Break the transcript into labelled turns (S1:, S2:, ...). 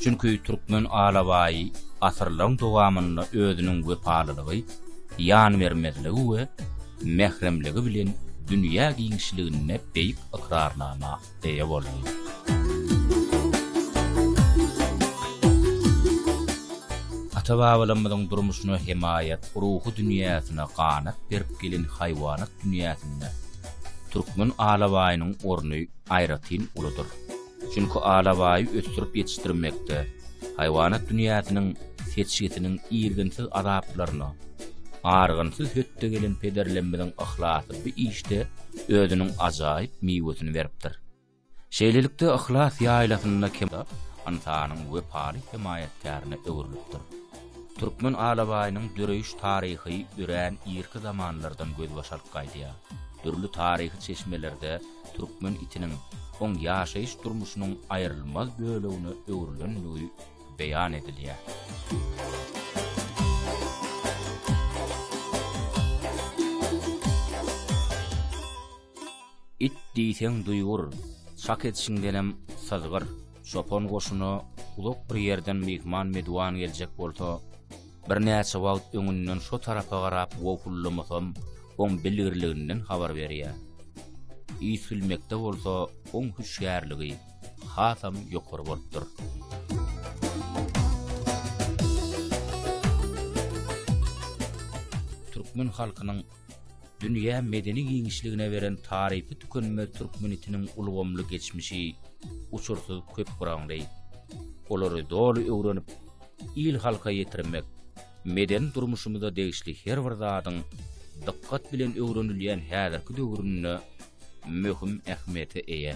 S1: Çünki türkmen alabaýy asyrlaryň dowamynda özüniň wepalylygy, ýanbermezligi we mähremligi bilen dünýä giňişliginde beýik ykrarnama eýe boldy. Ata-babalarymyzyň durmuşyna hemaýat, ruhy dünýäsine ganat berip gelen haýwanat dünýäsinde türkmen alabaýynyň orny aýratyn uludyr. Çünki alabaýy ösdürip ýetişdirmekde haýwanat dünýäsiniň seçgisiniň irginsiz azaplaryna argynsyz hötde gelen pederlerimiziň yhlasy bu işde özüniň ajaýyp miwesini beripdir. Şeýlelikde, yhlas ýaýlasynda kem ynsanyň wepaly hemaýatkärine öwrülipdir. Türkmen alabaýynyň döreýiş taryhy örän irki zamanlardan gözbaş alyp gaýdýar. Dürli taryhy çeşmelerde türkmen itiniň oň ýaşaýyş durmuşynyň aýrylmaz bölegine öwrülendigi beýan edilýär. It diýseň duýgur, çak edişiňdenem syzgyr. Çopan goşuna uzak bir ýerden myhman-meduwan geljek bolsa, birnäçe wagt öňünden şo tarapa garap wowhullamasam, oň bilgirliginden habar berýär. Ys bilmekde bolsa oň hüşgärligi hasam ýokary bolupdyr. Türkmen halkynyň dünýä medeni giňişligine beren tarypy tükenmez türkmen itiniň ulgamly geçmişi uçursyz köpgyraňly. Olary doly öwrenip, il-halka ýetirmek, medeni durmuşymyza degişli her bir zadyň dykgat bilen öwrenilýän häzirki döwründe möhüm ähmiýete eýe.